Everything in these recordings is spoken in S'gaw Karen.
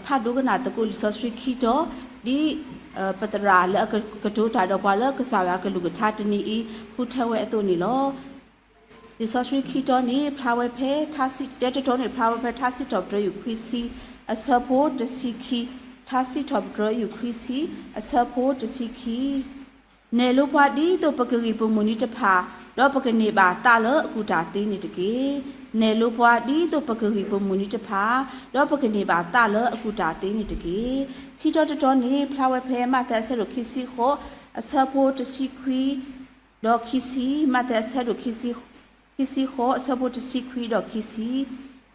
ဖးဒိကနၣ်သကိးလံာ်စီဆှံခံတီၤ, ဒ်ပသရၣ်လၢအကတိၤတၢ်ဒီးပှၤလၢကစၢ်ယွၤကလုၢ်ကထါတနံၤအံၤ ဃုထၢဝဲအသိးန့ၣ်လီၤ. လံာ်စီဆှံခံတီၤန့ၣ် ဖျါဝဲဖဲ တဲတတီၤန့ၣ် ဖျါဝဲဖဲထါစံးထီၣ်ပတြၢၤယုၢ်ခွံဆံ အဆၢဖိတဆံခံ, ထါစံးထီၣ်ပတြၢၤယုၢ်ခွံဆံ အဆၢဖိတဆံခံ နဲၣ်လိပှၤဒ်သိးပကဂံၢ်ပမုၢ်နံၤတဖၣ်, ဒီးပကန့ၢ်ဘၣ်သးလၢအကူၣ်တၢ်သ့န့ၣ်တက့ၢ်. နဲၣ်လိပှၤဒ်သိးပကဂံၢ်ပမုၢ်နံၤတဖၣ်, ဒီးပကန့ၢ်ဘၣ်သးလၢအကူၣ်တၢ်သ့န့ၣ်တက့ၢ်. ခံတီၤတတီၤန့ၣ် ဖျါဝဲဖဲမးသဲအဆၢဒိၣ်ခံဆံဃိး အဆၢဖိတဆံခွံ ဒီးခံဆံ, မးသဲအဆၢဒိၣ် ခံဆံဃိး အဆၢဖိတဆံခွံဒီးခံဆံ,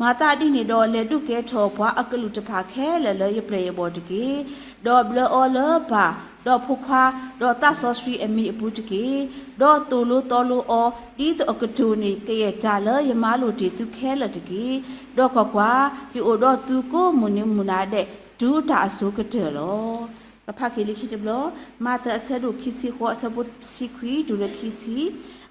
မၤသးဒ်န့ၣ်ဒီး လဲၤဒုးကဲထီၣ်ပှၤအကလုာ်တဖၣ်ခဲလၢာ်လၢယပျဲၢ်ယဘီၣ်တက့ၢ်. ဒီးဘျၢအီၤလၢပၢ်, ဒီးဖိခွါ, ဒီးသးစီဆှံအမံၤအပူၤတက့ၢ်. ဒီးသိၣ်လိသီလိအီၤ, ဒ်သိးအကတိၢ်န့ၢ်ကယဲၢ်တၢ်လၢယမၤလိာ်တ့ၢ်သုခဲလၢာ်တက့ၢ်. ဒီးကွၢ်ကွၢ်, ယအိၣ်ဒီးသုကိးမုၢ်နံၤမုၢ်နၤဒဲး တုၤတၢ်အစိၤကတၢၢ်လီၤ. ကဖးက့ၤလၢခံတဘျီ, မးသဲအဆၢဒိၣ်ခံဆံဃိး အဆၢဖိတဆံခွံတုၤလၢခံဆံ,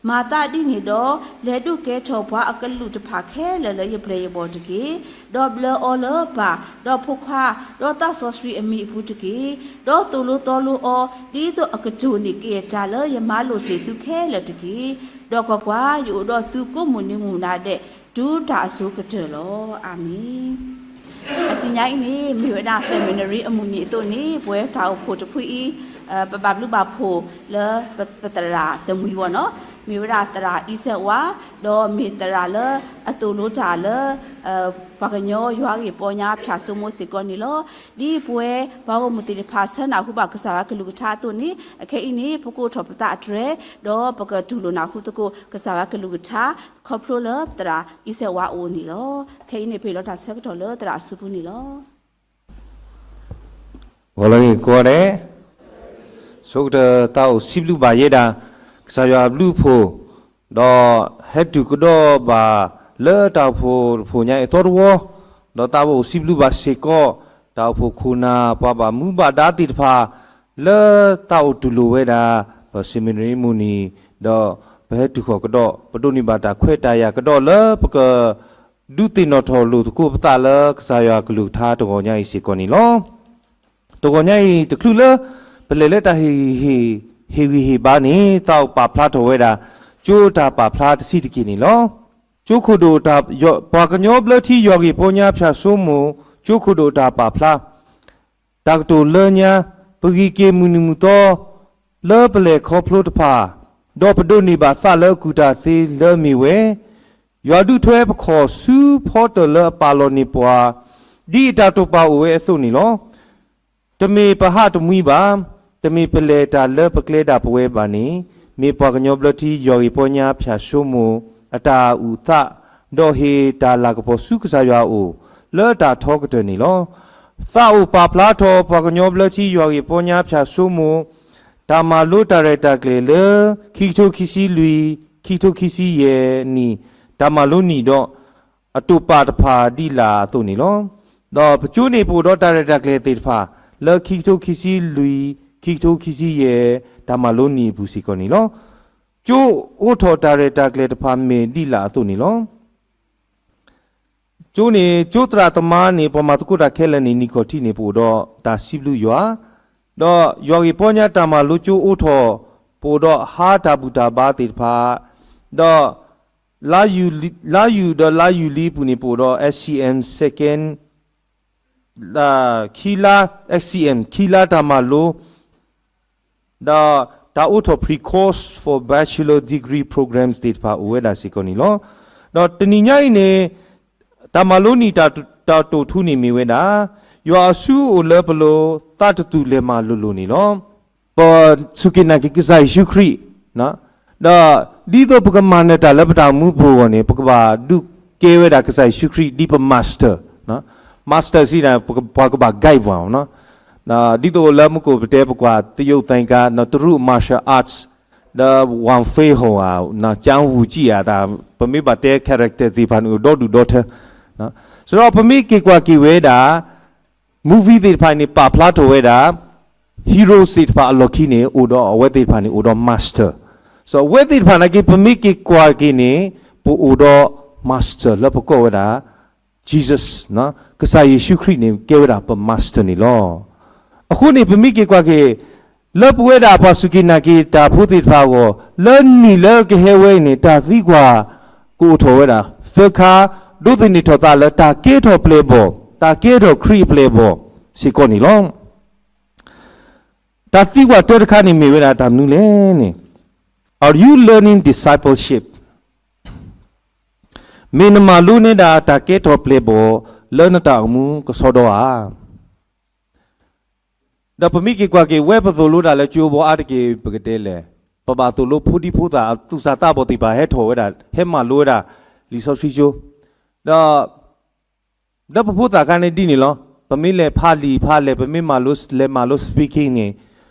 မၤသးဒ်န့ၣ်ဒီး လဲၤဒုးကဲထီၣ်ပှၤအကလုာ်တဖၣ်ခဲလၢာ်လၢယပျဲၢ်ယဘီၣ်တက့ၢ်. ဒီးဘျၢအီၤလၢပၢ်, ဒီးဖိခွါ, ဒီးသးစီဆှံအမံၤအပူၤတက့ၢ်. ဒီးသိၣ်လိသီလိအီၤ, ဒ်သိးအကတိၢ်န့ၢ်ကယဲၢ်တၢ်လၢယမၤလိာ်တ့ၢ်သုခဲလၢာ်တက့ၢ်. ဒီးကွၢ်ကွၢ်, ယအိၣ်ဒီးသုကိးမုၢ်နံၤမုၢ်နၤဒဲး တုၤတၢ်အစိၤကတၢၢ်လီၤ. အၤမ့ၣ်. အတနံၤညါအံၤန့ၣ် မ့ၢ်ဝဲဒၣ် seminary အမုၢ်နံၤအသိးန့ၣ် ပဝဲတၢ်အိၣ်ဖှိၣ်တဖုအံၤ ပဘၣ်ဘျုးဘၣ်ဖှိၣ်လၢပသရၣ်တမှံၤဘၣ်နီၤ, မ့ၢ်ဝဲဒၣ်သရၣ်အံစဲးဝါ, ဒီးမ့ၢ်သရၣ်လၢအသိၣ်လိတၢ်လၢ ပှၤကညီယွၤဂ့ၢ်ပီညါဖၠၣ်စိမိၤစ့ၢ်ကီးန့ၣ်လီၤ. ဒ်ပဝဲပှၤဂီၢ်မုၢ်သ့ၣ်တဖၣ်ဆၢနၢ်ဟူဘၣ်ကစၢ်ယွၤကလုၢ်ကထါအသိးန့ၣ် အခဲအံၤန့ၣ် ပကအိးထီၣ်ပသးအတြဲၤ, ဒီးပကတူၢ်လိာ်နၢ်ဟူသကိးကစၢ်ယွၤကလုၢ်ကထါ ခီဖျိလၢသရၣ်အံစဲးဝါအအိၣ်န့ၣ်လီၤ. ခဲအံၤန့ၣ် ပဟ့ၣ်လီၤတၢ်ဆၢကတီၢ်လၢသရၣ်အစုပူၤန့ၣ်လီၤ. ဂီၤလၢအဂ့ၤကိးဂၤဒဲး, ဆိကတၢၢ်သးအိၣ်စံးဘျုးဘၣ်ယဲဒၣ် ကစၢ်ယွၤအဘျုးအဖှိၣ်, ဒီးဟဲတုၤကဒီးဘၣ်လၢတၢ်အိၣ်ဖှိၣ်တဖှိၣ်ညါအံၤအသီတဝီ, ဒီးသးဘၣ်အိၣ်စံးဘျုးဘၣ်စ့ၢ်ကီး တၢ်အိၣ်ဖှိၣ်ခိၣ်နၢ်ပှၤဘၣ်မူဘၣ်ဒါသ့ၣ်တဖၣ် လၢသးအိၣ်တူၢ်လိာ်ဝဲဒၣ် ပseminaryမုၢ်နံၤ, ဒီးပဟဲတုၤဃီၤကဒီး ပဒိးန့ၢ်ဘၣ်တၢ်ခွဲးတၢ်ယာ်ကဒီးလၢပက ဒုးသ့ၣ်နီၣ်ထီၣ်လိာ်သကိးပသးလၢကစၢ်ယွၤကလုၢ်ကထါတဂီၤညါအံၤစ့ၢ်ကီးန့ၣ်လီၤ. တဂီၤညါအံၤ တချုးလၢပလဲၤလၢတၢ်ဟ့ၣ်ဂံၢ်ဟ့ၣ်ဘါန့ၣ် သးအိၣ်ပာ်ဖျါထီၣ်ဝဲဒၣ် ကၠိတၢ်ပာ်ဖျါတဆံးတက့ၢ်န့ၣ်လီၤ. ကၠိခိၣ်ဒိၣ်တၢ်, ပှၤကညီဘျၢထံယွၤဂ့ၢ်ပီညါဖၠၣ်စိမိၤ ကၠိခိၣ်ဒိၣ်တၢ်ပာ်ဖျါ တၢ်ကတိၤလၢညါ, ပဂံၢ်က့ၤမုၢ်နံၤမုၢ်သီ လၢပလဲၤခီဖျိတဖၣ်, ဒီးပဒိးန့ၢ်ဘၣ်သးလၢအကူၣ်တၢ်သ့လၢအမ့ၢ်ဝဲ, ယွၤဒုးထွဲပခီၣ်ဆူဖီတၢၣ်လၢအပာ်လီၤန့ၢ်ပှၤ, ဒ်အတၢ်တိာ်ပာ်အိၣ်ဝဲအသိးန့ၣ်လီၤ. တမ့ၢ်ပဟးတမှံဘၣ်, တမ့ၢ်ပလဲၤတၢ်လၢပကျဲဒၣ်ပဝဲဘၣ်န့ၣ်, မ့ၢ်ပှၤကညီဘျၢထံယွၤဂ့ၢ်ပီညါဖၠၣ်စိမိၤ အတၢ်အုၣ်သး, ဒီးဟ့ၣ်တၢ်လၤကပီၤဆူကစၢ်ယွၤအအိၣ် လၢတၢ်ထီကတၢၢ်န့ၣ်လီၤ. သးအိၣ်ပာ်ဖျါထီၣ်ပှၤကညီဘျၢထံယွၤဂ့ၢ်ပီညါဖၠၣ်စိမိၤ တၢ်မၤလိတၢ်ရဲၣ်တၢ်ကျဲၤလၢ ခံကထိခံဆံလွံၢ် ခံကထိခံဆံယဲၢ်နံၣ် တၢ်မၤလိနံၣ်ဒီး အတိာ်ပာ်တဖၣ်ဒ်လာ်အသိးန့ၣ်လီၤ. ဒီးပကၠိန့ၣ်ပအိၣ်ဒီးတၢ်ရဲၣ်တၢ်ကျဲၤသ့ၣ်တဖၣ် လၢခံကထိခံဆံလွံၢ် ခံကထိခံဆံယဲၢ် တၢ်မၤလိနံၣ်အပူၤစ့ၢ်ကီးန့ၣ်လီၤ. ကၠိအိးထီၣ်တၢ်ရဲၣ်တၢ်ကျဲၤတဖၣ်မ့ၢ်ဒ်လာ်အသိးန့ၣ်လီၤ. ကၠိန့ၣ် ကၠိသရၣ်သမါန့ၣ် ပှၤမၤသကိးတၢ်ခဲလၢာ်န့ၣ် နံၣ်ခီၣ်ထံးန့ၣ် ပအိၣ်ဒီးတၢ်စံးဘျုးယွၤ, ဒီးယွၤဂ့ၢ်ပီညါတၢ်မၤလိကၠိအိးထီၣ် ပအိၣ်ဒီးဟါတၢ်ဘူၣ်တၢ်ဘါသ့ၣ်တဖၣ်, ဒီး လါယူၢ်ဒီးလါယူၢ်လံအပူၤန့ၣ် ပအိၣ်ဒီး S C M second ခံလါ S C M ခံလါတၢ်မၤလိ ဒီးတၢ်အိးထီၣ် pre-course for bachelor degree programs သ့ၣ်တဖၣ်အိၣ်ဝဲဒၣ်စ့ၢ်ကီးန့ၣ်လီၤ. ဒီးတနံၤညါအံၤန့ၣ် တၢ်မၤလိနံၣ်တၢ်တိာ်ထူန့ၣ်မ့ၢ်ဝဲဒၣ် ယွၤအစုအိၣ်လၢပလိၤ သးတတူၢ်လဲၤမၤလိၤလိၤန့ၣ်လီၤ. ပစူၢ်က့ၤနာ်က့ၤကစၢ်ယ့ၣ်ၡူးခရံာ်, ဒီးဒ်သိးပကမၤနၢၤတၢ်လၢပတၢ်အိၣ်မူပူၤအဂီၢ်န့ၣ် ပကဘၣ်ဒုးကဲဝဲဒၣ်ကစၢ်ယ့ၣ်ၡူးခရံာ်ဒ်ပ master, master စံးဒၣ် ပှၤကဘၣ် guide ပှၤ, ဒ်သိးလၢမူခိၣ်ပတဲပကွၢ် သရုပ်သံဃာ တရုတ် martial arts ဒီး ဝၣ်ဖ့ဟိၣ်ဧါ ကျန်းဝူးကြီး ဧါ ပမ့ၢ်ဘၣ်တဲ character သ့ၣ်တဖၣ်န့ၣ် အိၣ်ဒီဒူၣ်ဒီထၢ, စဒီးပမ့ၢ်က့ၤကွၢ်က့ၤဝဲဒၣ် movie သ့ၣ်တဖၣ်န့ၣ် ပာ်ဖျါထီၣ်ဝဲဒၣ် hero သ့ၣ်တဖၣ်အလီၢ်ခံန့ၣ် အိၣ်ဒီးအဝဲသ့ၣ်တဖၣ်န့ၣ် အိၣ်ဒီး master, စဒီးအဝဲသ့ၣ်တဖၣ်နာ်က့ ပမ့ၢ်က့ၤကွၢ်က့ၤန့ၣ် ပအိၣ်ဒီး master လၢပကိးဝဲဒၣ် Jesus, ကစၢ်ယ့ၣ်ၡူးခရံာ်န့ၣ် ကဲဝဲဒၣ်ပ master န့ၣ်လီၤ. အဃိန့ၣ် ပမ့ၢ်က့ၤကွၢ်က့ၤ လၢပဝဲဒၣ်ပှၤစူၢ်က့ၤနာ်က့ၤတၢ်ဖိသ့ၣ်တဖၣ်အဂီၢ် လၢနံၣ်လၢကဟဲဝဲအံၤန့ၣ် တၢ်သံကွၢ်ကအိၣ်ထီၣ်ဝဲဒၣ် သၢခါ ဒိးသန့ၤထီၣ်သးလၢတၢ်ကဲထီၣ်ပျဲၢ်ဘီၣ်, တၢ်ကဲထီၣ်ခရံာ်အပျဲၢ်အဘီၣ်စ့ၢ်ကီးန့ၣ်လီၤ. တၢ်သံကွၢ်တၢတခါန့ၣ်မ့ၢ်ဝဲဒၣ်တၢ်မနုၤလဲၣ်န့ၣ်, Are you learning discipleship? မ့ၢ်နမၤလိန့ၢ်ဒၣ်တၢ်ကဲထီၣ်ပျဲၢ်ဘီၣ်လၢနတၢ်အိၣ်မူကစီဒီဧါ. ဒီးပမ့ၢ်က့ၤကွၢ်က့ၤ ဝဲပသိၣ်လိတၢ်လၢကၠိဘီအါတက့ၢ် ပကတဲလဲၣ်, ပဘၣ်သိၣ်လိဖိဒံဖိသၣ် သူၣ်စၢ်သးဘီၣ်သ့ၣ်တဖၣ်ဟဲထီၣ်ဝဲဒၣ် ဟဲမၤလိဝဲဒၣ် လံာ်စီဆှံကၠိ, ဒီး ဒီးပဖိသၣ်ခါန့ၣ်ဒ်န့ၣ်လီၤ. ပမ့ၢ်လဲၤဖးလံာ်ဖးလဲၢ် ပမ့ၢ်မၤလိ လဲၤမၤလိ speaking န့ၣ်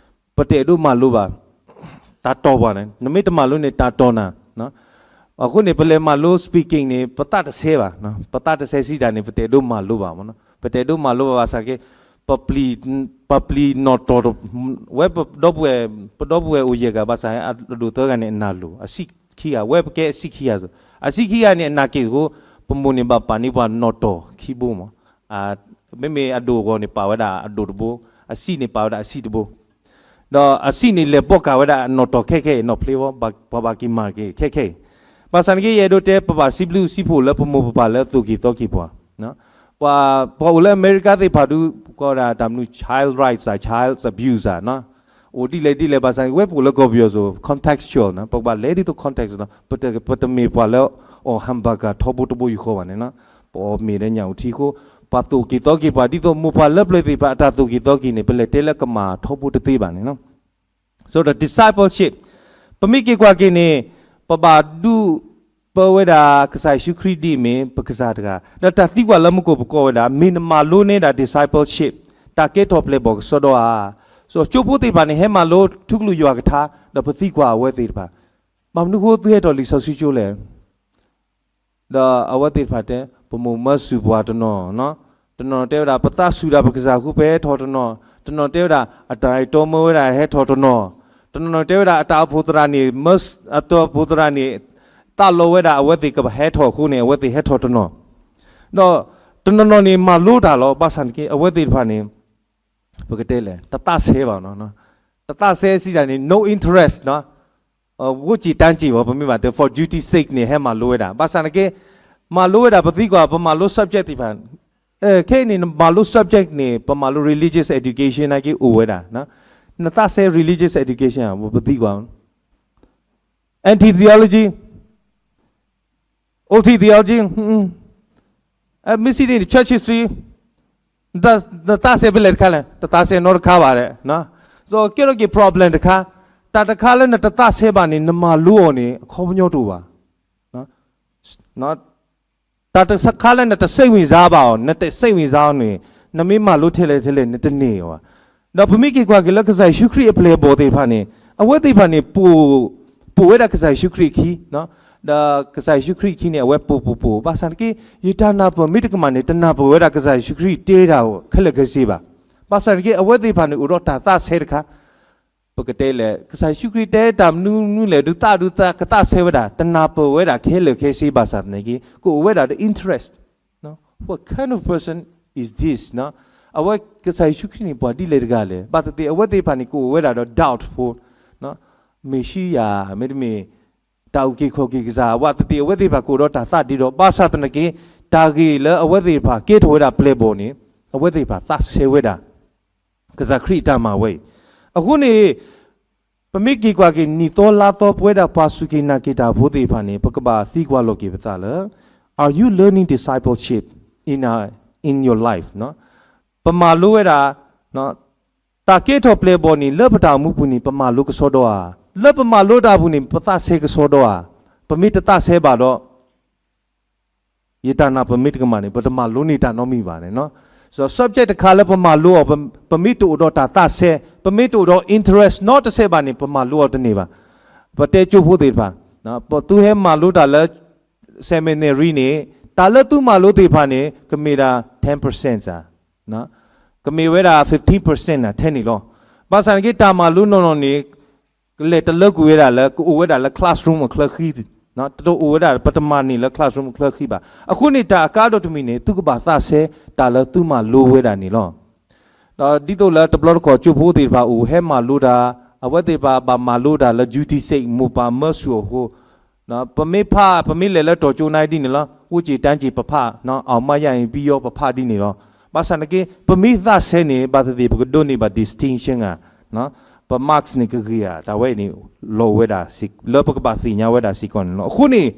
ပတအဲၣ်ဒိးမၤလိဘၣ်. တၢ်တီၢ်ပှၤန့ၣ် နမ့ၢ်တမၤလိန့ၣ် တၢ်တီၢ်နၤ. အဃိန့ၣ် ပလဲၤမၤလိ speaking န့ၣ် ပသးတဆဲဘၣ်. ပသးတဆဲစံးတၢ်န့ၣ် ပတအဲၣ်ဒိးမၤလိဘၣ်မ့ၢ်နီၤ. ပတအဲၣ်ဒိးမၤလိဘၣ်ဘၣ်ဆၣ်က့ ပပျံၤနီၣ်တီၢ် ဝဲပဒီပုၢ်ဝဲၢ် ပဒီပုၢ်ဝဲၢ်အိၣ်ယဲၢ်ဂၤဘၣ်ဆၣ် အဒိၣ်သၢဂၤန့ၣ် အနၢ်လိၤ အဆံးခံဂၤ ဝဲပကဲအဆံးခံဂၤစ့ၢ်, အဆံးခံဂၤန့ၣ် အနၢ်က့ၣ်အဃိ ပမိၢ်န့ၣ်ဘၣ်ပာ်န့ၢ်ပှၤနီၣ်တီၢ်ခံဘိမ့ၢ် မ့မ့ၢ်အဒိၣ်အဂီၢ်န့ၣ် ပာ်ဝဲဒၣ်အဒိၣ်တဘိ, အဆံးန့ၣ်ပာ်ဝဲဒၣ်အဆံးတဘိ, ဒီးအဆံးန့ၣ်လဲၤဘီကၣ်ဝဲဒၣ်အနီၣ်တီၢ်ခဲခဲအံၤ နီၣ်ဖျ့ဝီ ပှၤဘၣ်က့ၤမၤက့ၤခဲခဲအံၤ. ဘၣ်ဆၣ်န့ၣ်က့ ယအဲၣ်ဒိးတဲ ပဘၣ်စံးဘျုးစံးဖှိၣ်လၢပမိၢ်ပပၢ်လၢအသိၣ်က့ၤသီက့ၤ ပှၤ, ပှၤအိၣ်လၢအမဲရကၤသ့ၣ်တဖၣ်ဒုး ကိးဝဲဒၣ်တၢ်မနုၤ child rights ဧါ child abuse ဧါ, အိၣ်ဒ်လဲၣ်ဒ်လဲၣ် ဘၣ်ဆၣ်န့ၣ် ဝဲပအိၣ်လၢကီၢ်ပယီၤစိၤ contextual န့ၣ် ပကဘၣ်လဲၤဒ်သိး context န့ၣ် ပတမ့ၢ်ပှၤလၢအီၣ် hamburger ထီဘိတဘိယူၢ်ဃီဘၣ်န့ၣ်, ပအီၣ်မ့ၤလၢညၣ်အူထံအဃိ ပှၤသိၣ်က့ၤသီက့ၤပှၤ ဒ်သိးမိၢ်ပှၢ်လၢပျၢၤသ့ၣ်တဖၣ်အတၢ်သိၣ်က့ၤသီက့ၤန့ၣ် ပလဲၤတဲလၢကမၣ်ထီဘိတသ့ဘၣ်န့ၣ် So the discipleship ပမ့ၢ်က့ၤကွၢ်က့ၤန့ၣ် ပဘၣ်ဒုးပၢဝဲဒၣ်ကစၢ်ယ့ၣ်ၡူးခရံာ်ဒ်အမ့ၢ်ပကစၢ်တဂၤ, ဒီးတၢ်သံကွၢ်လၢမူခိၣ်ပကိးဝဲဒၣ် မ့ၢ်နမၤလိန့ၢ်ဒၣ် discipleship တၢ်ကဲထီၣ်ပျဲၢ်ဘီၣ်ကစီဒီဧါ. ကၠိဖိသ့ၣ်တဖၣ်န့ၣ် ဟဲမၤလိထူကလုၢ်ယွၤကထါ ဒီးပသံကွၢ်အဝဲသ့ၣ်တဖၣ်, ဘၣ်မနုၤဃိသုဟဲထီၣ်လံာ်စီဆှံကၠိလဲၣ် ဒီးအဝဲသ့ၣ်တဖၣ်တဲ ပမိၢ်မၢဆူၣ်ပှၤတနီၤ, တနီၤတဲဝဲဒၣ် ပသးဆူၣ်ဒၣ်ပကစၢ်ဃိ ပဟဲထီၣ်တနီၤ, တနီၤတဲဝဲဒၣ် အတၢ်အဲၣ်တီမၢဝဲဒၣ်ဟဲထီၣ်တနီၤ, တနီၤတဲဝဲဒၣ် အတၢ်အိၣ်ဖှိၣ်သရၣ်န့ၣ် အတၢ်အိၣ်ဖှိၣ်သရၣ်န့ၣ် သးလီဝဲဒၣ်အဝဲသ့ၣ်ကဟဲထီၣ်အဃိန့ၣ် အဝဲသ့ၣ်ဟဲထီၣ်တနီၤ, ဒီးတနီၤနီၤန့ၣ် မၤလိတၢ်လီၤ. ဘၣ်ဆၣ်န့ၣ်က့ အဝဲသ့ၣ်တဖၣ်န့ၣ် ပကတဲလဲၣ် တသးဆဲဘၣ်, တသးဆဲစံးတၢ်န့ၣ် no interest နီၤ, ဝို့ၢ်ကံၣ်တၢ်ကံၣ်ဝဲ ပမ့ၢ်ဘၣ်တဲ for duty sake န့ၣ် ဟဲမၤလိဝဲဒၣ်, ဘၣ်ဆၣ်န့ၣ်က့ မၤလိဝဲဒၣ် ပသံကွၢ် ပမၤလိ subject သ့ၣ်တဖၣ်, ခဲအံၤန့ၣ် မၤလိ subject န့ၣ် ပမၤလိ religious education န့ၣ်က့အိၣ်ဝဲဒၣ်, နသးဆဲ religious education ပသံကွၢ် anti theology, O T theology, မ့ၢ်စံးန့ၣ် church history, နသးဆဲဖဲလဲၣ်တခါလဲၣ်, တသးဆဲနီတခါဘၣ်. ကဲထီၣ်က့ၤ problem တခါ, တၢ်တခါလၢနတသးဆဲဘၣ်န့ၣ် နမၤလိအီၤန့ၣ် အခီပညီတအိၣ်ဘၣ်. တၢ်တခါလၢနတစိတ်ဝင်စားဘၣ်အီၤ, နတစိတ်ဝင်စားအီၤန့ၣ် နမ့ၢ်မၤလိထဲလဲၣ်ထဲလဲၣ် နတန့ၢ်အီၤဘၣ်. ဒီးပမ့ၢ်က့ၤကွၢ်က့ၤလၢကစၢ်ယ့ၣ်ၡူးခရံာ်အပျဲၢ်အဘီၣ်သ့ၣ်တဖၣ်န့ၣ် အဝဲသ့ၣ်တဖၣ်န့ၣ် ပိာ်ဝဲဒၣ်ကစၢ်ယ့ၣ်ၡူးခရံာ်အခံ, ဒီးကစၢ်ယ့ၣ်ၡူးခရံာ်အခံန့ၣ် အဝဲပိာ်ပိာ်ပိာ်, ဘၣ်ဆၣ်တက့ၢ် ယတၢ်နၢ်ပၢၢ်မ့ၢ်တကမၣ်န့ၣ် တနၢ်ပၢၢ်ဝဲဒၣ်ကစၢ်ယ့ၣ်ၡူးခရံာ်တဲတၢ်ခဲလၢာ်ခဲဆ့ဘၣ်. ဘၣ်ဆၣ်တက့ၢ် အဝဲသ့ၣ်တဖၣ်န့ၣ် အိၣ်ဒီးတၢ်သးဆဲတခါ ပကတဲလဲၣ် ကစၢ်ယ့ၣ်ၡူးခရံာ်တဲတၢ်မနုၤမနုၤလဲၣ် ဒုးသးဒုးသးကသးဆဲဝဲဒၣ် တနၢ်ပၢၢ်ဝဲဒၣ်ခဲလၢာ်ခဲဆ့ဘၣ်ဆၣ်သနာ်က့ ကအိၣ်ဝဲဒၣ်ဒီး interest. What kind of person is this? အဝဲကစၢ်ယ့ၣ်ၡူးခရံာ်န့ၣ် ပှၤဒ်လဲၣ်တဂၤလဲၣ်. ဘၣ်သ့ၣ်သ့ၣ် အဝဲသ့ၣ်တဖၣ်န့ၣ် ကအိၣ်ဝဲဒၣ်ဒီး doubtful, မ့ၢ်ၡံယၤ မ့တမ့ၢ် တၢ်အုၣ်က့ၤခီၣ်က့ၤကစၢ် ဘၣ်သ့ၣ်သ့ၣ် အဝဲသ့ၣ်တဖၣ်ကအိၣ်ဒီးတၢ်သးဒ့ဒီး ဘၣ်ဆၣ်သနာ်က့ တၢ်ဂ့ၢ်လၢအဝဲသ့ၣ်တဖၣ်ကဲထီၣ်ဝဲဒၣ်ပျဲၢ်ဘီၣ်န့ၣ် အဝဲသ့ၣ်တဖၣ်သးဆဲဝဲဒၣ် ကစၢ်ခရံာ်အတၢ်မၤဝဲအံၤ. အဃိန့ၣ် ပမ့ၢ်က့ၤကွၢ်က့ၤ နံၣ်သီလါသီ ပဝဲဒၣ်ပှၤစူၢ်က့ၤနာ်က့ၤတၢ်ဖိသ့ၣ်တဖၣ်န့ၣ် ပကဘၣ်သံကွၢ်လီၤက့ၤပသးလၢ Are you learning discipleship in, uh, in your life? ပမၤလိဝဲဒၣ် တၢ်ကဲထီၣ်ပျဲၢ်ဘီၣ်န့ၣ် လၢပတၢ်အိၣ်မူပူၤန့ၣ် ပမၤလိကစီဒီဧါ, လၢပမၤလိတၢ်ပူၤန့ၣ် ပသးဆဲကစီဒီဧါ, ပမ့ၢ်တသးဆဲဘၣ်ဒီး ယတၢ်နၢ်ပၢၢ်မ့ၢ်တကမၣ်န့ၣ် ပတမၤလိန့ၢ်တၢ်နီတမံၤဘၣ်န့ၣ်. So subject တခါလၢပမၤလိအီၤ ပမ့ၢ်တအိၣ်ဒီးတၢ်သးဆဲ, ပမ့ၢ်တအိၣ်ဒီး interest နီတစဲးဘၣ်န့ၣ် ပမၤလိအီၤတန့ၢ်ဘၣ်. ပတဲကၠိဖိသ့ၣ်တဖၣ် ပသုဟဲမၤလိတၢ်လၢ seminary န့ၣ် တၢ်လၢသုမၤလိသ့ၣ်တဖၣ်န့ၣ် ကမ့ၢ်ဒၣ် ten percent ဧါ, ကမ့ၢ်ဝဲဒၣ် fifteen percent ထဲန့ၣ်လီၤ. ဘၣ်ဆၣ်န့ၣ်က့ တၢ်မၤလိနီၢ်နီၢ်န့ၣ် ကလဲၤတလၢကွံာ်ဝဲဒၣ်လၢ ကအိၣ်ဝဲဒၣ်လၢ classroom အချၢဃံ တအိၣ်ဝဲဒၣ် ပတမၤန့ၢ်လၢ classroom ချၢဃံဘၣ်. အဃိန့ၣ် တၢ်အကါဒိၣ်တမံၤန့ၣ် သုကဘၣ်သးဆဲတၢ်လၢသုမၤလိဝဲဒၣ်န့ၣ်လီၤ. ဒီးဒ်သိးလၢတဘျီတခီၣ် ကၠိဖိသ့ၣ်တဖၣ်အိၣ်ဟဲမၤလိတၢ်, အဝဲသ့ၣ်တဖၣ်ဘၣ်မၤလိတၢ်လၢ ယူတီၢ်စ့း မိၢ်ပၢ်မၢဆူၣ်အဃိ, ပမ့ၢ်ဖး ပမ့ၢ်လဲၤလၢတီၤကၠိနါဒ်န့ၣ်လီၤ, အိၣ်က့ၤတၢ်က့ၤပဖး, အီၣ်မးယါအံၤပယီၤပဖးဒ်န့ၣ်လီၤ. ဘၣ်ဆၣ်နာ်က့ ပမ့ၢ်သးဆဲန့ၣ် ဘၣ်သ့ၣ်သ့ၣ် ပကဒိးန့ၢ်ဘၣ် distinction ဧါ, ပ marks န့ၣ်ကဂ့ၤဧါ, တၢ်ဝဲအံၤန့ၣ် လီၤဝဲဒၣ် လၢပကဘၣ်သ့ၣ်ညါဝဲဒၣ်စ့ၢ်ကီးန့ၣ်လီၤ. အဃိန့ၣ်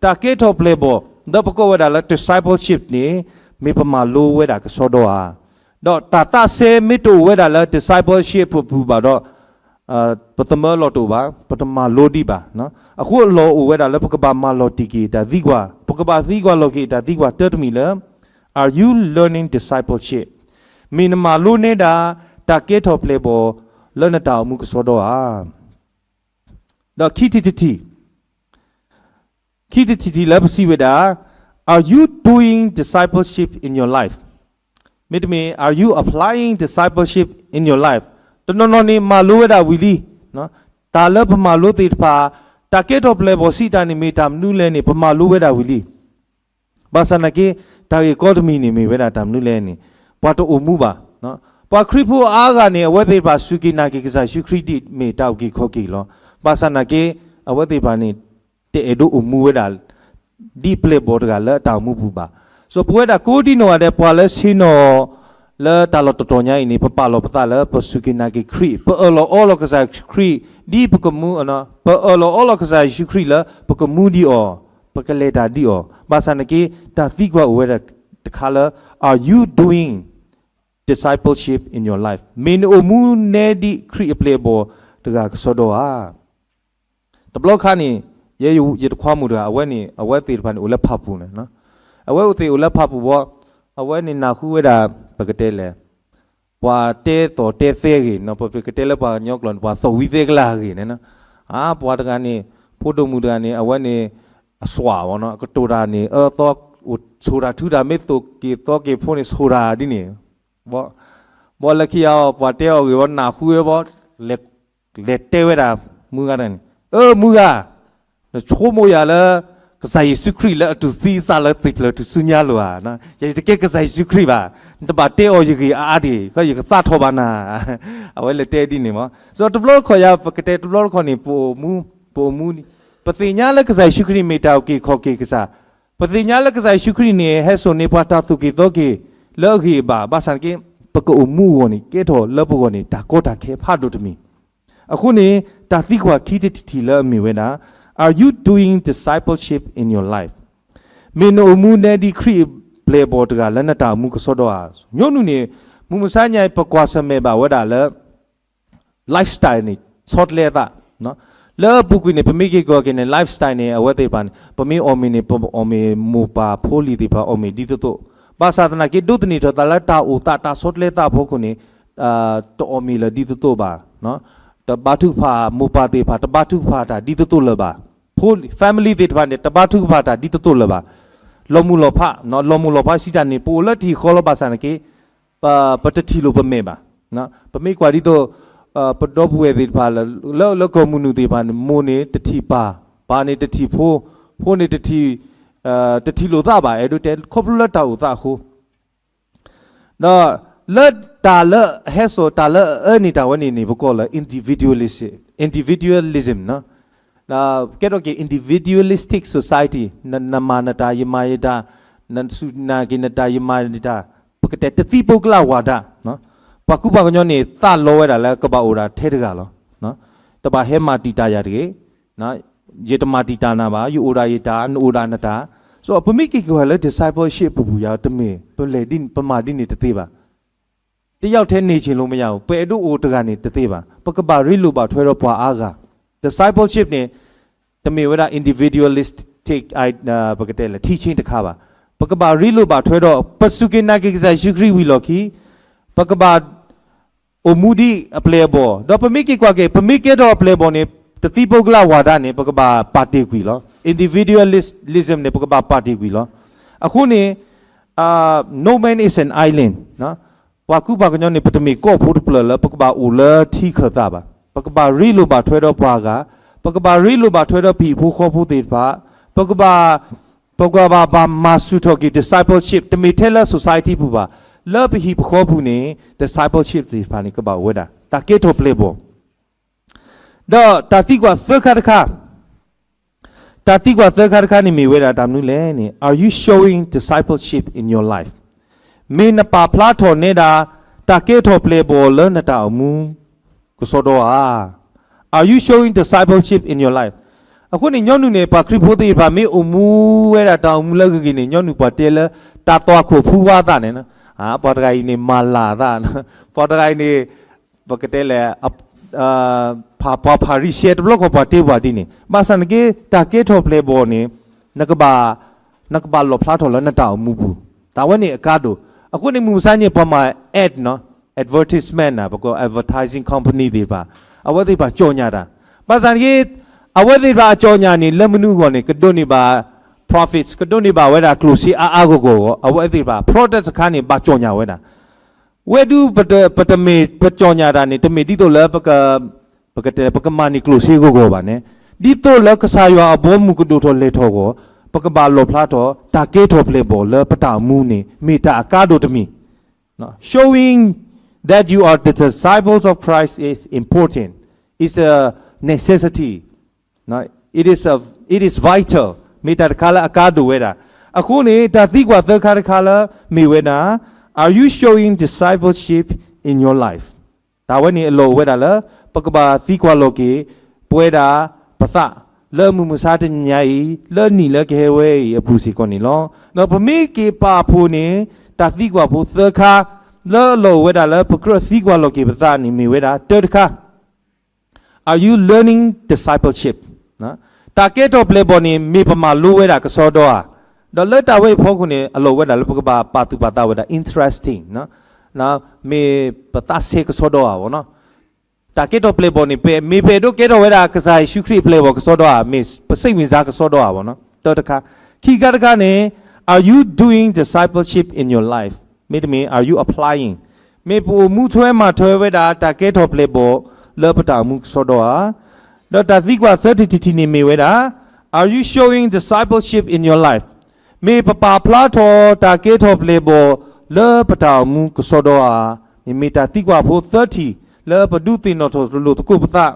တၢ်ကဲထီၣ်ပျဲၢ်ဘီၣ် လၢပကိးဝဲဒၣ်လၢ discipleship န့ၣ် မ့ၢ်ပမၤလိဝဲဒၣ်ကစီဒီဧါ. ဒီးတၢ်သးဆဲမ့ၢ်တအိၣ်ဝဲဒၣ်လၢ discipleship အပူၤဘၣ်ဒီး ပသမၢလီၤတအိၣ်ဘၣ်, ပတမၤလိဒံးဘၣ်. အဃိအလီၢ်အိၣ်ဝဲဒၣ်လၢပကဘၣ်မၤလီၤတံၢ်က့ၤတၢ်သံကွၢ်, ပကဘၣ်သံကွၢ်လီၤက့ၤတၢ်သံကွၢ်တၢတမံၤလၢ Are you learning discipleship? မ့ၢ်နမၤလိန့ၢ်ဒၣ် တၢ်ကဲထီၣ်ပျဲၢ်ဘီၣ်လၢနတၢ်အိၣ်မူကစီဒီဧါ. ဒီးခံထံၣ်တထံၣ်, ခံထံၣ်တထံၣ်လၢပစံးဝဲဒၣ်, Are you doing discipleship in your life? မ့တမ့ၢ် Are you applying discipleship in your life? တနီၤနီၤန့ၣ် မၤလိဝဲဒၣ်ဝံၤလံ, တၢ်လၢပမၤလိသ့ၣ်တဖၣ်, တၢ်ကဲထီၣ်ပျဲၢ်ဘီၣ်စံးတၢ်န့ၣ်မ့ၢ်တၢ်မနုၤလဲၣ်န့ၣ် ပမၤလိဝဲဒၣ်ဝံၤလံ. ဘၣ်ဆၣ်နာ်က့ တၢ်ဂ့ၢ်ကီတမံၤန့ၣ်မ့ၢ်ဝဲဒၣ်တၢ်မနုၤလဲၣ်န့ၣ်, ပှၤတအိၣ်မူဘၣ်. ပှၤခရံာ်ဖိအါဂၤန့ၣ် အဝဲသ့ၣ်တဖၣ်စူၢ်က့ၤနာ်က့ၤကစၢ်ယ့ၣ်ၡူးခရံာ်ဒ်မ့ၢ်တၢ်အုၣ်က့ၤခီၣ်က့ၤလီၤ. ဘၣ်ဆၣ်နာ်က့ အဝဲသ့ၣ်တဖၣ်န့ၣ် တအဲၣ်ဒိးအိၣ်မူဝဲဒၣ် ဒ်ပျဲၢ်ဘီၣ်တဂၤလၢအတၢ်အိၣ်မူပူၤဘၣ်. စီၤပဝဲဒၣ်ကိးဒံနီၢ်ဂၤဒဲး ပှၤလၢဆ့ၣ်နီၤ လၢတၢ်လီၢ်တတီၤညါအံၤန့ၣ် ပပာ်လီၤပသးလၢပစူၢ်က့ၤနာ်က့ၤခရံာ်, ပအၢၣ်လီၤအီလီၤကစၢ်ခရံာ် ဒ်ပကမူ, ပအၢၣ်လီၤအီလီၤကစၢ်ယ့ၣ်ၡူးခရံာ်လၢပကမူဒံးအီၤ, ပကလဲၤတၢ်ဒ်အီၤ. ဘၣ်ဆၣ်နာ်က့ တၢ်သံကွၢ်အိၣ်ဝဲဒၣ်တခါလၢ Are you doing discipleship in your life? မ့ၢ်နအိၣ်မူနဲဒ်ခရံာ်အပျဲၢ်အဘီၣ်တဂၤကစီဒီဧါ. တဘျီခါန့ၣ် ယဲယတခွါမုၣ်တဂၤ အဝဲန့ၣ် အဝဲသ့ၣ်တဖၣ်န့ၣ် အိၣ်လၢဖၣ်ပူၤန့ၣ်, အဝဲသ့ၣ်အိၣ်လၢဖၣ်ပူၤဘီ, အဝဲန့ၣ်နၢ်ဟူဝဲဒၣ် ပကတဲလဲၣ်, ပှၤတဲသိးတဲသဲဂ့ၢ်, ပကတဲလၢပှၤကညီကျိာ်န့ၣ် ပှၤသိးဝံသဲကလၢ်ဂ့ၢ်န့ၣ်, အါ ပှၤတဂၤန့ၣ် ဖိဒိၣ်မုၣ်တဂၤန့ၣ် အဝဲန့ၣ် အစွၣ်ဝဲနီၤ, အကတိၤတၢ်န့ၣ် အၢသီ အိၣ်ဆိၣ်တၢ်ထုတၢ် မ့ၢ်သိးက့ၤသီက့ၤဖိန့ၣ် ဆိၣ်တၢ်ဒ်န့ၣ်, ဘီလၢခံအီၤ ပှၤတဲအီၤဂ့ၢ်ဝဲ နၢ်ဟူဝဲဘီ, လဲၤတဲဝဲဒၣ် မုၢ်ဂၤတဂၤန့ၣ်, အၢ မုၢ်ဂၤ, နဆိကမိၣ်ယၤလၢ ကစၢ်ယ့ၣ်ၡူးခရံာ်လၢအတူၢ်သံအသးလၢသုးကျၢၤတုၤဆူညါလိၤဧါ, ယတကဲကစၢ်ယ့ၣ်ၡူးခရံာ်ဘၣ်, နတဘၣ်တဲအီၤယဂ့ၢ်အါအါဒံး ယကသးထီၣ်ဘၣ်နၤ, အဝဲလဲၤတဲဒ်န့ၣ်မး. စီၤတဘျီတခီၣ်ယၤ ပကတဲတဘျီတခီၣ်န့ၣ် ပအိၣ်မူ, ပအိၣ်မူ, ပသ့ၣ်ညါလၢကစၢ်ယ့ၣ်ၡူးခရံာ်န့ၣ်မ့ၢ်တၢ်အုၣ်က့ၤခီၣ်က့ၤကစၢ်, ပသ့ၣ်ညါလၢကစၢ်ယ့ၣ်ၡူးခရံာ်န့ၣ် ဟဲစိာ်န့ၢ်ပှၤတၢ်သိၣ်က့ၤသီက့ၤလၢအဂ့ၤအဘၣ်, ဘၣ်ဆၣ်နာ်က့ ပကအိၣ်မူအဂီၢ်န့ၣ် ကဲထီၣ်လၢပဂီၢ်န့ၣ် တၢ်ကီတၢ်ခဲဖးဒိၣ်တမံၤ. အဃိန့ၣ် တၢ်သံကွၢ်ခံထံၣ်တထံၣ်လၢအမ့ၢ်ဝဲဒၣ်, Are you doing discipleship in your life? မ့ၢ်နအိၣ်မူနဲဒ်ခရံာ်အပျဲၢ်အဘီၣ်တဂၤလၢနတၢ်အိၣ်မူကစီဒီဧါ. ညိနုၢ်န့ၣ် မုၢ်မဆါညါအံၤ ပကွၢ်ဆၢၣ်မဲာ်ဘၣ်ဝဲဒၣ်လၢ lifestyle န့ၣ် ဆီတလဲအသး, လၢအပူၤကွံာ်န့ၣ် ပမ့ၢ်က့ၤကွၢ်က့ၤန့ၣ် lifestyle န့ၣ် အဝဲသ့ၣ်တဖၣ်န့ၣ် ပမ့ၢ်အီၣ်မ့ၤန့ၣ် ပအီၣ်မ့ၤမိၢ်ပၢ်ဖိလံၤသ့ၣ်တဖၣ်အီၣ်မ့ၤဒ်သိးသိး, ဘၣ်ဆၣ်သနာ်က့ ဒိးသန့ၤထီၣ်သးလၢတၢ်အိၣ်သးတၢ်ဆီတလဲသးအဖီခိၣ်န့ၣ် တအီၣ်မ့ၤလၢၤဒ်သိးသိးဘၣ်, တဘါထုကဖၣ် မိၢ်ပၢ်သ့ၣ်တဖၣ် တဘါထုကဖၣ်တၢ်ဒ်သိးသိးလၢၤဘၣ်, ဖိ family သ့ၣ်တဖၣ်န့ၣ် တဘါထုကဖၣ်တၢ်ဒ်သိးသိးလၢၤဘၣ်, လီၤမုၢ်လီၤဖး, လီၤမုၢ်လီၤဖးစံးတၢ်န့ၣ် ပအိၣ်လၢထံဃီလီၤ ဘၣ်ဆၣ်နာ်က့ ပတထံၣ်လိာ်ပမဲာ်ဘၣ်. ပမ့ၢ်ကွၢ်ဒ်သိး ပဒီပုၢ်ဝဲၢ်သ့ၣ်တဖၣ် လၢလၢကီၢ်မုၢ်နုာ်သ့ၣ်တဖၣ်န့ၣ် မိၢ်န့ၣ်တထံၣ်ပၢ်, ပၢ်န့ၣ်တထံၣ်ဖိ, ဖိန့ၣ်တထံၣ်, တထံၣ်လိာ်သးဘၣ်, အဲၣ်ဒိးတဲခီဖျိလၢတၢ်အိၣ်သးအဃိ ဒီးလၢတၢ်လၢအဟဲစိာ် တၢ်လၢအအၢန့ၢ်တၢ်ဝဲန့ၣ်န့ၣ် ပကိးလၢ individualism, individualism ကဲထီၣ်က့ၤ individualistic society, နမၤနတၢ် ယမၤယတၢ်, နစူၢ်နာ်က့ၤနတၢ် ယမၤယတၢ်, ပကတဲတသံးပုဂ္ဂလဝါဒ, ပှၤကူပှၤကညီန့ၣ် သးလီဝဲဒၣ်လၢကဘၣ်အိၣ်ဒၣ်ထဲတဂၤလီၤ. တဘၣ်ဟဲမၤတံာ်တာ်ယၤတဂ့ၤ, ယတမၤတံာ်တာ်နၤဘၣ်, ယအိၣ်ဒၣ်ယတၢ် နအိၣ်ဒၣ်နတၢ်. ပမ့ၢ်က့ၤကွၢ်လၢ discipleship ပူၤပူၤယၤ တမ့ၢ် ပလဲၤဒ် ပမၤဒ်န့ၣ်တသ့ဘၣ်. တယောက်ထဲနေချင်လို့မရဘူး, ပအဲၣ်ဒိးအိၣ်တဂၤန့ၣ်တသ့ဘၣ်, ပကဘၣ်ရ့လိာ်ဘၣ်ထွဲဒီးပှၤအါဂၤ. Discipleship န့ၣ် တမ့ၢ်ဝဲဒၣ် individualistic, ပကတဲလဲၣ် teaching တခါဘၣ်. ပကဘၣ်ရ့လိာ်ဘၣ်ထွဲဒီး ပစူၢ်က့ၤနာ်က့ၤကစၢ်ယ့ၣ်ၡူးခရံာ်ဝံၤလီၢ်ခံ, ပကဘၣ် အိၣ်မူဒ်အပျဲၢ်အဘီၣ်, ဒီးပမ့ၢ်က့ၤကွၢ်က့ၤ ပမ့ၢ်ကဲထီၣ်အပျဲၢ်အဘီၣ်န့ၣ် တသံးပုဂ္ဂလဝါဒန့ၣ် ပကဘၣ်ပာ်တ့ၢ်ကွံာ်လီၤ. Individualism န့ၣ် ပကဘၣ်ပာ်တ့ၢ်ကွံာ်လီၤ. အဃိန့ၣ် no man is an island, ပှၤကူပှၤကညီန့ၣ် ပတမ့ၢ်ကီၢ်ဖိတဖျၢၣ်လၢပကဘၣ်အိၣ်လၢထံခၢၣ်သးဘၣ်. ပကဘၣ်ရ့လိာ်ဘၣ်ထွဲဒီးပှၤဂၤ, ပကဘၣ်ရ့လိာ်ဘၣ်ထွဲဒီးပဟံၣ်ဖိဃီဖိသ့ၣ်တဖၣ်, ပကဘၣ်, ပကဘၣ်ဘၣ်မၤဆူၣ်ထီၣ်က့ၤ discipleship တမ့ၢ်ထဲလၢ society ပူၤဘၣ်, လၢပဟံၣ်ပဃီပူၤန့ၣ် discipleship သ့ၣ်တဖၣ်န့ၣ် ကဘၣ်အိၣ်ဝဲဒၣ် တၢ်ကဲထီၣ်ပျဲၢ်ဘီၣ် ဒီးတၢ်သံကွၢ်သၢခါတခါ, တၢ်သံကွၢ်သၢခါတခါန့ၣ်မ့ၢ်ဝဲဒၣ်တၢ်မနုၤလဲၣ်န့ၣ် Are you showing discipleship in your life? မ့ၢ်နပာ်ဖျါထီၣ်နဲဒၣ် တၢ်ကဲထီၣ်ပျဲၢ်ဘီၣ်လၢနတၢ်အိၣ်မူကစီဒီဧါ. Are you showing discipleship in your life? အဃိန့ၣ် ညီနုၢ်န့ၣ် ပှၤခရံာ်ဖိသ့ၣ်တဖၣ် မ့ၢ်အိၣ်မူဝဲဒၣ်တၢ်အိၣ်မူလၢအဂ့ၤဂ့ၤန့ၣ် ညီနုၢ်ပှၤတဲလၢ တၢ်သွၣ်ခိၣ်ဖူဝါသးန့ၣ်, ပှၤတဂၤအံၤန့ၣ် မၤလၤသး, ပှၤတဂၤအံၤန့ၣ် ပကတဲလဲၣ် ပှၤဖၤရံၤၡဲတဘျီဃီ ပှၤတဲပှၤဒ်န့ၣ် ဘၣ်ဆၣ်နက့ တၢ်ကဲထီၣ်ပျဲၢ်ဘီၣ်န့ၣ် နကဘၣ်လီၣ်ဖျါထီၣ်လၢနတၢ်အိၣ်မူပူၤ, တၢ်ဝဲန့ၣ်အကါဒိၣ်. အဃိန့ၣ် မုၢ်မဆါန့ၣ် ပှၤမၤ ad နီၤ, advertisement နီၤ, ပကိး advertising company သ့ၣ်တဖၣ် အဝဲသ့ၣ်တဖၣ် ကြေညာ တၢ်, ဘၣ်ဆၣ်နက့ အဝဲသ့ၣ်တဖၣ်အ ကြေညာ န့ၣ် လၢမနုၤအဂီၢ်န့ၣ် ကဒိးန့ၢ်ဘၣ် profits, ကဒိးန့ၢ်ဘၣ်ဝဲဒၣ်ကျိၣ်စ့အါအါဂီၢ်ဂီၢ်အဂီၢ် အဝဲသ့ၣ်တဖၣ် product တခါန့ၣ် ဘၣ် ကြေညာ ဝဲဒၣ် ဝဲဒုး ပတမ့ၢ်ပ ကြေညာ တၢ်န့ၣ် တမ့ၢ်ဒ်သိးလၢ ပကတဲ ပကမၤန့ၢ်ကျိၣ်စ့အဂီၢ်ဂီၢ်ဘၣ်န့ၣ်, ဒ်သိးလၢကစၢ်ယွၤအဘီအမုၢ်ကဒိၣ်ထီၣ်လဲၤထီၣ်အဂီၢ် ပကဘၣ်လီၣ်ဖျါထီၣ် တၢ်ကဲထီၣ်ပျဲၢ်ဘီၣ်လၢပတၢ်အိၣ်မူန့ၣ် မ့ၢ်တၢ်အကါဒိၣ်တမံၤ. Showing that you are the disciples of Christ is important, is a necessity, it is a, it is vital, မ့ၢ်တၢ်တခါလၢအကါဒိၣ်ဝဲဒၣ်. အဃိန့ၣ် တၢ်သံကွၢ်သၢခါတခါလၢ မ့ၢ်ဝဲဒၣ် Are you showing discipleship in your life? တၢ်ဝဲန့ၣ်အလီၢ်အိၣ်ဝဲဒၣ်လၢ ပကဘၣ်သံကွၢ်လီၤက့ၤ ပဝဲဒၣ်ပသး လၢမုၢ်မဆါတနံၤညါအံၤ လၢနံၣ်လၢကဟဲဝဲအံၤအပူၤစ့ၢ်ကီးန့ၣ်လီၤ. ဒီးပမ့ၢ်က့ၤပာ်ဖှိၣ်န့ၣ် တၢ်သံကွၢ်ဖိသၢခါ လၢအလီၢ်အိၣ်ဝဲဒၣ်လၢ ပကြၢးသံကွၢ်လီၤက့ၤပသးန့ၣ် မ့ၢ်ဝဲဒၣ် တၢတခါ Are you learning discipleship? တၢ်ကဲထီၣ်ပျဲၢ်ဘီၣ်န့ၣ် မ့ၢ်ပမၤလိဝဲဒၣ်ကစီဒီဧါ. ဒီးလၢတၢ်ဝဲအံၤအဖီခိၣ်န့ၣ် အလီၢ်အိၣ်ဝဲဒၣ်လၢပကဘၣ်ပာ်သူၣ်ပာ်သးဝဲဒၣ် interesting, မ့ၢ်ပသးဆဲးကစီဒီဧါဘၣ်နီၤ. တၢ်ကဲထီၣ်ပျဲၢ်ဘီၣ်န့ၣ် ပမ့ၢ်ပအဲၣ်ဒိးကဲထီၣ်ဝဲဒၣ် ကစၢ်ယ့ၣ်ၡူးခရံာ်အပျဲၢ်ဘီၣ်ကစီဒီဧါ, မ့ၢ်ပစိတ်ဝင်စားကစီဒီဧါဘၣ်နီၤ. တၢတခါ, ခံခါတခါန့ၣ် Are you doing discipleship in your life? မ့တမ့ၢ် Are you applying? မ့ၢ်ပအိၣ်မူထွဲမၤထွဲဝဲဒၣ် တၢ်ကဲထီၣ်ပျဲၢ်ဘီၣ်လၢပတၢ်အိၣ်မူကစီဒီဧါ. ဒီးတၢ်သံကွၢ်သၢထံၣ်တထံၣ်န့ၣ်မ့ၢ်ဝဲဒၣ် Are you showing discipleship in your life? မ့ၢ်ပပာ်ဖျါထီၣ်တၢ်ကဲထီၣ်ပျဲၢ်ဘီၣ်လၢပတၢ်အိၣ်မူကစီဒီဧါန့ၣ် မ့ၢ်တၢ်သံကွၢ်ဖိသၢထံၣ် လၢပဒုးသ့ၣ်နီၣ်ထီၣ်လိာ်သကိးပသး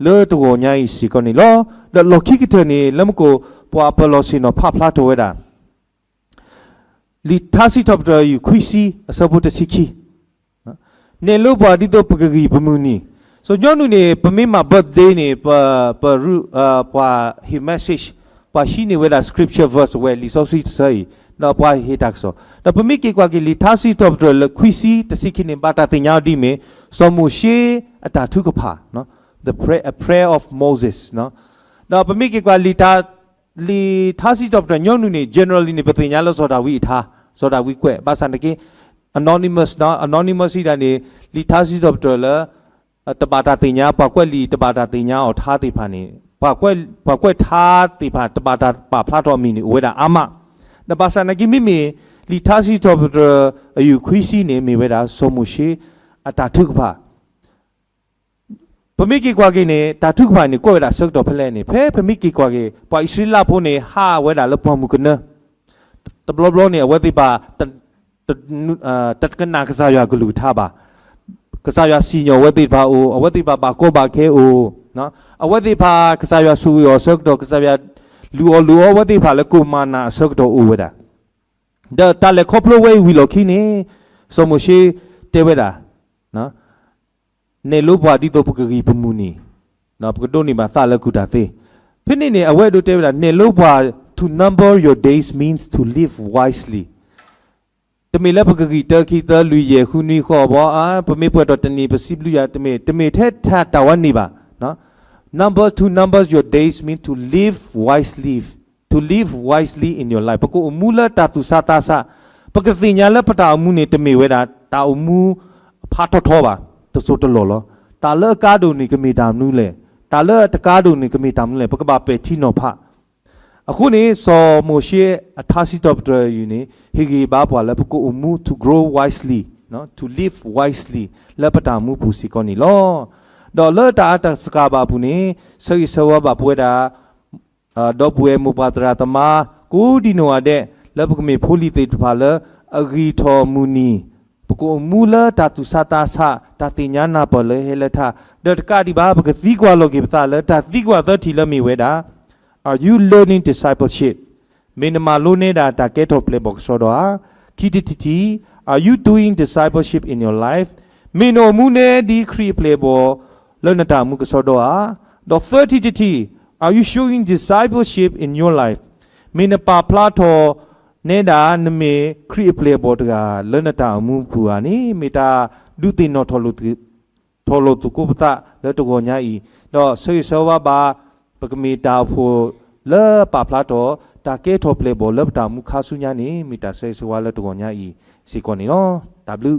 လၢတဂီၤညါအံၤစ့ၢ်ကီးန့ၣ်လီၤ. ဒီးလီၢ်ခံကတၢၢ်န့ၣ် လၢမူခိၣ် ပှၤပၢၤလီၢ်ဆ့ၣ်နီၤဖးဖျါထီၣ်ဝဲဒၣ် လံာ်ထါစံးထီၣ်ပတြၢၤယုၢ်ခွံဆံ အဆၢဖိတဆံခံ, နဲၣ်လိပှၤဒ်သိးပကဂံၢ်ပမုၢ်နံၤ. စီၤညီနုၢ်န့ၣ် ပမ့ၢ်မၤ birthday န့ၣ် ပ, ပ, ပှၤဟ့ၣ် message, ပှၤဟံးန့ၢ်ဝဲဒၣ် scripture verse ဝဲလံာ်စီဆှံတဆၢအံၤ, ဒီးပှၤဟ့ၣ်တၢ်ကစီၣ်. ဒီးပမ့ၢ်က့ၤကွၢ်က့ၤလံာ်ထါစံးထီၣ်ပတြၢၤလၢခွံဆံတဆံခံန့ၣ် ဘၣ်တၢ်သ့ၣ်ညါအီၤဒ်အမ့ၢ် စီၤမိၤၡ့အတၢ်ထုကဖၣ်, the prayer, a prayer of Moses. ဒီးပမ့ၢ်က့ၤကွၢ်လံာ် လံာ်ထါစံးထီၣ်ပတြၢၤညီနုၢ်န့ၣ် generally န့ၣ် ပသ့ၣ်ညါလၢစီၤဒၤဝံးအထါ, စီၤဒၤဝံးကွဲး, ဘၣ်ဆၣ်နာ်က့ anonymous, anonymous ဒ်န့ၣ် လံာ်ထါစံးထီၣ်ပတြၢၤလၢ တဘၣ်တၢ်သ့ၣ်ညါ, ပှၤကွဲးလံာ်တဘၣ်တၢ်သ့ၣ်ညါအီၤထါသ့ၣ်တဖၣ်န့ၣ်, ပှၤကွဲးထါသ့ၣ်တဖၣ် တဘၣ်တၢ်ပာ်ဖျါထီၣ်အမံၤန့ၣ် အိၣ်ဝဲဒၣ်အါမး. ဒီးဘၣ်ဆၣ်နာ်က့ မ့မ့ၢ် လံာ်ထါစံးထီၣ်ပတြၢၤအယုၢ်ခွံဆံန့ၣ် မ့ၢ်ဝဲဒၣ် စီၤမိၤၡ့အတၢ်ထုကဖၣ် ပမ့ၢ်က့ၤကွၢ်က့ၤန့ၣ် တၢ်ထုကဖၣ်န့ၣ် ကွဲးဝဲဒၣ်ဆၢကတီၢ်ဖဲလဲၣ်န့ၣ်, ဖဲပမ့ၢ်က့ၤကွၢ်က့ၤ ပှၤအံၣ်စရ့လးဖိန့ၣ် ဟးဝဲဒၣ်လၢပှၢ်မုၢ်ကနၢ, တဘျီဘျီန့ၣ် အဝဲသ့ၣ်တဖၣ် တကနၣ်ကစၢ်ယွၤကလုၢ်ကထါဘၣ်. ကစၢ်ယွၤစံၣ်ညီၣ်အဝဲသ့ၣ်တဖၣ်အိၣ်, အဝဲသ့ၣ်တဖၣ်ဘၣ်ကီဘၣ်ခဲအိၣ်, အဝဲသ့ၣ်တဖၣ် ကစၢ်ယွၤဆိၣ်ဂ့ၤအီၤဆၢကတီၢ် ကစၢ်ယွၤလုၢ်အီၣ်လုၢ်အီအဝဲသ့ၣ်တဖၣ်လၢကိၣ်မၤနၤအဆၢကတီၢ်အိၣ်ဝဲဒၣ်. ဒီးတၢ်လဲၤခီဖျိဝဲအံၤဝံၤလီၢ်ခံန့ၣ် စီၤမိၤၡ့တဲဝဲဒၣ် နဲၣ်လိပှၤဒ်သိးပကဂံၢ်ပမုၢ်နံၤ, ပကဒိးန့ၢ်ဘၣ်သးလၢကူၣ်တၢ်သ့. ဖဲန့ၣ်န့ၣ် အဝဲဒၣ်တဲဝဲဒၣ် နဲၣ်လိပှၤ to number your days means to live wisely. တမ့ၢ်လၢပကဂံၢ်တၢ ခံ သၢ လွံၢ် ယဲၢ် ဃု နွံ ဃိး ဘီ, ပမ့ၢ်ပှဲၤထီၣ်တနံၤ ပစံးဘျုးယွၤ, တမ့ၢ်, တမ့ၢ်ထဲတၢ်ဝဲန့ၣ်ဘၣ်. Number, to number your days means to live wisely, to live wisely in your life. ပကအိၣ်မူလၢတၢ်သူၣ်ဆးသးဆး, ပကသ့ၣ်ညါလၢပတၢ်အိၣ်မူန့ၣ် တမ့ၢ်ဝဲဒၣ် တၢ်အိၣ်မူဖးထီထီဘၣ်, တစိၢ်တလီၢ်လီၤ. တၢ်လၢအကါဒိၣ်န့ၣ် ကမ့ၢ်တၢ်မနုၤလဲၣ်, တၢ်လၢအတကါဒိၣ်န့ၣ် ကမ့ၢ်တၢ်မနုၤလဲၣ်, ပကဘၣ်ပဲာ်ထံနီၤဖး. အဃိန့ၣ် စီၤမိၤၡ့အထါစံးထီၣ်ပတြၢၤအံၤန့ၣ် ဟ့ၣ်ဂံၢ်ဘါပှၤလၢပကအိၣ်မူ to grow wisely, to live wisely လၢပတၢ်အိၣ်မူပူၤစ့ၢ်ကီးန့ၣ်လီၤ. ဒီးလၢတၢ်အါတၢ်စှၤဘၣ်အပူၤန့ၣ် ဆၢဂ့ၤဆၢဝါဘၣ်ပဝဲဒၣ် ဒီပုၢ်ဝဲၢ်မိၢ်ပၢ်သရၣ်သမါ ကိးဒံနီၢ်ဂၤဒဲး လၢပကမ့ၢ်ဖိလံၤသ့ၣ်တဖၣ်လၢ အဂံၢ်ထီၣ်မုၢ်နံၤ, ပကအိၣ်မူလၢတၢ်သူၣ်ဆါသးဆါ တၢ်သ့ၣ်ညါနၢ်ပၢၢ်လၢဟဲလၢထး, ဒီးတကးဒံးဘၣ် ပကသံကွၢ်လီၤက့ၤပသးလၢတၢ်သံကွၢ်သၢထံၣ်လၢမ့ၢ်ဝဲဒၣ်, Are you learning discipleship? မ့ၢ်နမၤလိန့ၢ်ဒၣ်တၢ်ကဲထီၣ်ပျဲၢ်ဘီၣ်ကစီဒီဧါ. ခံထံၣ်တထံၣ်, Are you doing discipleship in your life? မ့ၢ်နအိၣ်မူန့ၢ်ဒံးခရံာ်အပျဲၢ်အဘီၣ် လၢနတၢ်အိၣ်မူကစီဒီဧါ. ဒီးသၢထံၣ်တထံၣ်, Are you showing discipleship in your life? မ့ၢ်နပာ်ဖျါထီၣ်န့ၢ်ဒၣ်နမ့ၢ်ခရံာ်အပျဲၢ်အဘီၣ်တဂၤ လၢနတၢ်အိၣ်မူပူၤဧါန့ၣ် မ့ၢ်တၢ်ဒုးသ့ၣ်နီၣ်ထီၣ်လိာ် ထီၣ်လိာ်သကိးပသးလၢတဂီၤညါအံၤ, ဒီးဆၢဂ့ၤဆၢဝါဘၣ် ပကမ့ၢ်တၢ်အိၣ်ဖှိၣ်လၢပာ်ဖျါထီၣ် တၢ်ကဲထီၣ်ပျဲၢ်ဘီၣ်လၢပတၢ်အိၣ်မူခါဆူညါန့ၣ် မ့ၢ်တၢ်ဆၢဂ့ၤဆၢဝါလၢတဂီၤညါအံၤစ့ၢ်ကီးန့ၣ်လီၤ. တၢ်ဘျုး